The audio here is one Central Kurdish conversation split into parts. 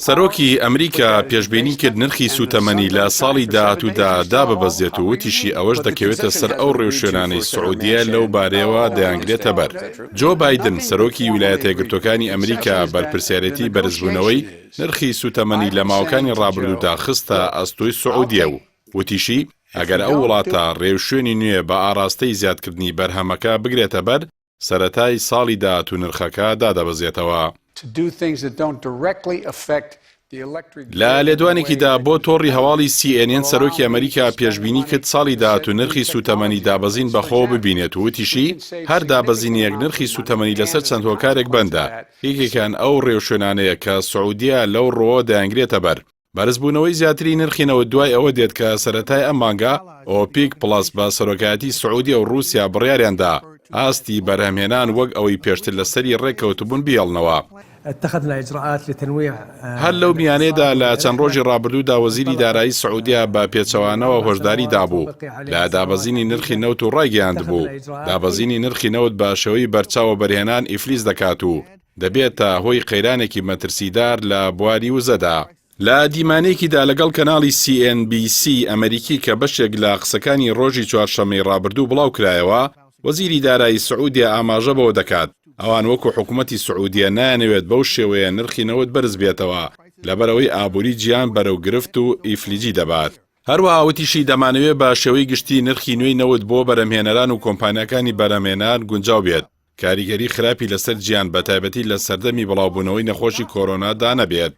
سەرۆکی ئەمریکا پێشبینی کرد نرخی سووتەمەنی لە ساڵی داهاتوودا داببەزێت و وتیشی ئەوەش دەکەوێتە سەر ئەو ڕێوشوێنانەی سعودیە لەو بارەیەوە دەیانگرێتە بەر. جۆ بایدن، سەرۆکی ویلایەتە یەکگرتووەکانی ئەمریکا بەرپرسیارێتی بەرزبوونەوەی نرخی سووتەمەنی لە ماوەکانی ڕابردوودا خستە ئەستۆی سعودیە و وتیشی ئەگەر ئەو وڵاتە ڕێوشوێنی نوێ بە ئاڕاستەی زیادکردنی بەرهەمەکە بگرێتە بەر، سەرەتای ساڵی داهاتوو نرخەکە دادەبەزێتەوە. لە لێدوانێکیدا بۆ تۆڕی هەواڵی سی ئێن ئێن سەرۆکی ئەمریکا پێشبینی کرد ساڵی داهاتوو نرخی سووتەمەنی دابەزین بەخۆوە ببینێت و وتیشی هەر دابەزینێک نرخی سووتەمەنی لەسەر چەند هۆکارێک بەندە یەکێکیان ئەو ڕێوشوێنانەیە کە سعودیە لەو ڕووەوە دەیانگرێتە بەر. بەرزبوونەوەی زیاتری نرخی نەوت دوای ئەوە دێت کە سەرەتای ئەم مانگە ئۆپیک پڵەس بە سەرۆکایەتی سعودیە و ڕووسیا بڕیاریان دا ئاستی بەرهەمهێنان وەک ئەوەی پێشتر لەسەری ڕێککەوتبوون بیهێڵنەوە. هەر لەو میانەیەدا لە چەند ڕۆژی ڕابردوودا وەزیری دارایی سعودیە بە پێچەوانەوە هۆشداری دابوو لە دابەزینی نرخی نەوت و ڕایگەیاندبوو دابەزینی نرخی نەوت بە شێوەی بەرچاو وەبەرهێنان ئیفلیس دەکات و دەبێتە هۆی قەیرانێکی مەترسیدار لە بواری وزەدا. لە دیمانەیەکیدا لەگەڵ کەناڵی سی ئێن بی سی ئەمەریکی کە بەشێک لە قسەکانی ڕۆژی چوارشەممەی ڕابردوو بڵاوکرایەوە، وەزیری دارایی سعودیە ئاماژە بەوە دەکات، ئەوان وەکو حکومەتی سعودیە نایانەوێت بەو شێوەیە نرخی نەوت بەرزبێتەوە، لەبەرئەوەی ئابوری جیهان بەرەو گرفت و ئیفلیجی دەبات. هەروەها وتیشی، دەمانەوێت بە شێوەی گشتی نرخی نوێی نەوت بۆ بەرهەمهێنەران و کۆمپانیاکانی بەرهەمهێنان گونجاو بێت، کاریگەری خراپی لەسەر جیهان بەتایبەتی لە سەردەمی بڵاوبوونەوەی نەخۆشی کۆرۆنا دا نەبێت.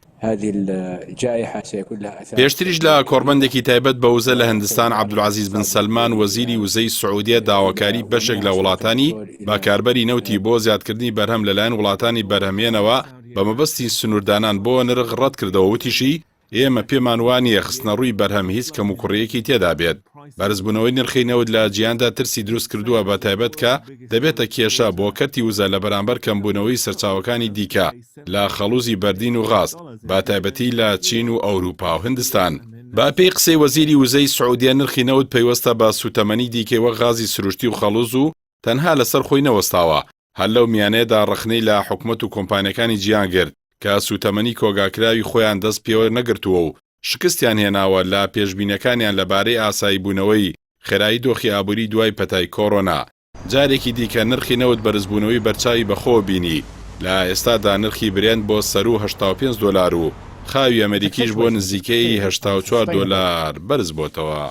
پێشتریش لە کۆڕبەندێکی تایبەت بە وزە لە هندستان عەبدولعەزیز بن سەلمان وەزیری وزەی سعودیە داواکاری بەشێک لە وڵاتانی بەکاربەری نەوتی بۆ زیادکردنی بەرهەم لەلایەن وڵاتانی بەرهەمێنەوە بە مەبەستی سنووردانان بۆ نرخ ڕەتکردەوە وتیشی ئێمە پێمان وا نییە خستنەڕووی بەرهەم هیچ کەموکوڕییەکی تێدا بێت. بەرزبوونەوەی نرخی نەوت لە جیهاندا ترسی دروست کردووە بە تایبەت کە دەبێتە کێشە بۆ کەرتی وزە لە بەرامبەر کەمبوونەوەی سەرچاوەکانی دیکە لە خەڵوزی بەردین و غاز بە تایبەتی لە چین و ئەوروپا و هندستان. بە پێی قسەی وەزیری وزەی سعودیە نرخی نەوت پەیوەستە بە سووتەمەنی دیکەی وەک غازی سروشتی و خەڵوز و تەنها لەسەر خۆی نەوەستاوە، هەر لەو میانەیەدا ڕەخنەی لە حکومەت و کۆمپانیاکانی جیهان گرت کە سووتەمەنی کۆگاکراوی خۆیان دەست پێوە نەگرتووە و شکستیان هێناوە لە پێشبینەکانیان لەبارەی ئاساییبوونەوەی خێرایی دۆخی ئابووری دوای پەتای کۆرۆنا. جارێکی دیکە نرخی نەوت بەرزبوونەوەی بەرچاوی بەخۆوە بینی، لە ئێستادا نرخی برێنت بۆ سەروو 85 دۆلار و خاوی ئەمریکیش بۆ نزیکەی 84 دۆلار بەرزبۆتەوە.